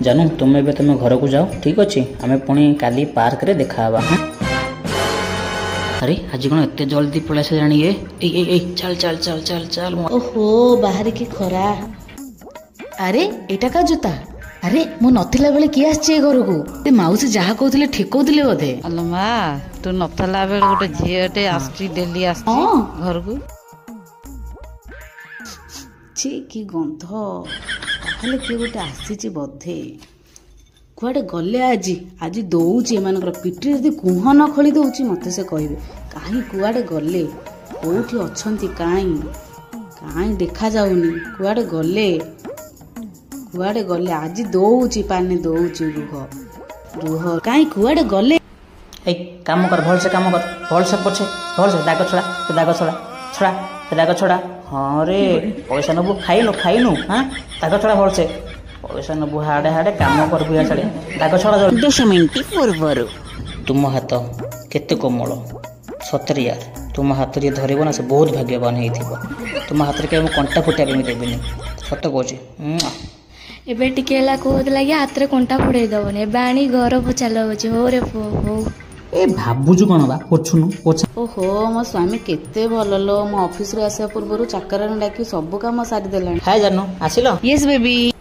ଜାନୁ, ତୁମେ ଏବେ ତୁମେ ଘରକୁ ଯାଅ, ଠିକ୍ ଅଛି? ଆମେ ପୁଣି କାଲି ପାର୍କରେ ଦେଖାହେବା। ହଁ, ଆରେ ଆଜି କ'ଣ ଏତେ ଜଲ୍ଦି ପଳେଇ ଆସିଲାଣି ଇଏ? ଏଇ ଏଇ ଏଇ, ଚାଲ ଚାଲ ଚାଲ ଚାଲ ଚାଲ। ଓହୋ, ବାହାରେ କି ଖରା! ଆରେ, ଏଇଟା କା ଜୁତା? ଆରେ, ମୁଁ ନଥିଲା ବେଳେ କିଏ ଆସିଛି ଏ ଘରକୁ? ସେ ମାଉସୀ ଯାହା କହୁଥିଲେ ଠିକ କହୁଥିଲେ ବୋଧେ। ଆଲୋ ମା, ତୁ ନଥିଲା ବେଳେ ଗୋଟେ ଝିଅଟେ ଆସୁଛି, ଡେଲି ଆସୁଛି ଘରକୁ। ଛି, କି ଗନ୍ଧ! ତାହେଲେ କିଏ ଗୋଟେ ଆସିଛି ବୋଧେ। କୁଆଡ଼େ ଗଲେ ଆଜି? ଆଜି ଦଉଛି ଏମାନଙ୍କର ପିଠିରେ ଯଦି କୁହ ନ ଖୋଳି ଦଉଛି, ମତେ ସେ କହିବେ। କାହିଁ, କୁଆଡ଼େ ଗଲେ? କୋଉଠି ଅଛନ୍ତି? କାହିଁ କାହିଁ ଦେଖାଯାଉନି। କୁଆଡ଼େ ଗଲେ? କୁଆଡ଼େ ଗଲେ? ଆଜି ଦଉଛି, ପାନେ ଦଉଛି, ରୁହ ରୁହ। କାହିଁ, କୁଆଡ଼େ ଗଲେ? ଏଇ, କାମ କର, ଭଲସେ କାମ କର, ଭଲସେ ପୋଛେ, ଭଲସେ। ଦାଗ ଛଡ଼ା, ସେ ଦାଗ ଛଡ଼ା, ଛଡ଼ା ସେ ଦାଗ ଛଡ଼ା। ହଁ ରେ, ପଇସା ନେବୁ, ଖାଇନୁ ଖାଇନୁ? ହଁ, ଦାଗ ଛଡ଼ା ଭଲସେ। ପଇସା ନେବୁ ହାଡ଼େ ହାଡ଼େ, କାମ କରିବୁ ଛାଡ଼େ। ଦାଗ ଛଡ଼ା ଜଲ୍ଦି। 10 ମିନିଟ୍ ପୂର୍ବରୁ। ତୁମ ହାତ କେତେ କୋମଳ ସତରେ ୟାର। ତୁମ ହାତ ଯିଏ ଧରିବ ନା, ସେ ବହୁତ ଭାଗ୍ୟବାନ ହେଇଥିବ। ତୁମ ହାତରେ କେବେ ମୁଁ କଣ୍ଟା ଫୁଟିବା ପାଇଁ ଦେବିନି, ସତ କହୁଛି। ଏବେ ଟିକେ ହେଲା କହୁଥିଲା କି ହାତରେ କଣ୍ଟା ଫୁଡ଼େଇ ଦବନି, ଏବେ ଆଣି ଘର ପୋଛା ଲଗାଉଛି। ହଉ ରେ ପୁଅ, ହଉ। ଏ, ଭାବୁଛୁ କ'ଣ ବା? ପୋଛୁନୁ, ପୋଛା। ଓହୋ, ମୋ ସ୍ୱାମୀ କେତେ ଭଲ ଲୋ! ମୋ ଅଫିସରୁ ଆସିବା ପୂର୍ବରୁ ଚାକରାଣୀ ଡାକି ସବୁ କାମ ସାରିଦେଲାଣି। ହାଏ ଜାନୁ, ଆସିଲ? Yes baby.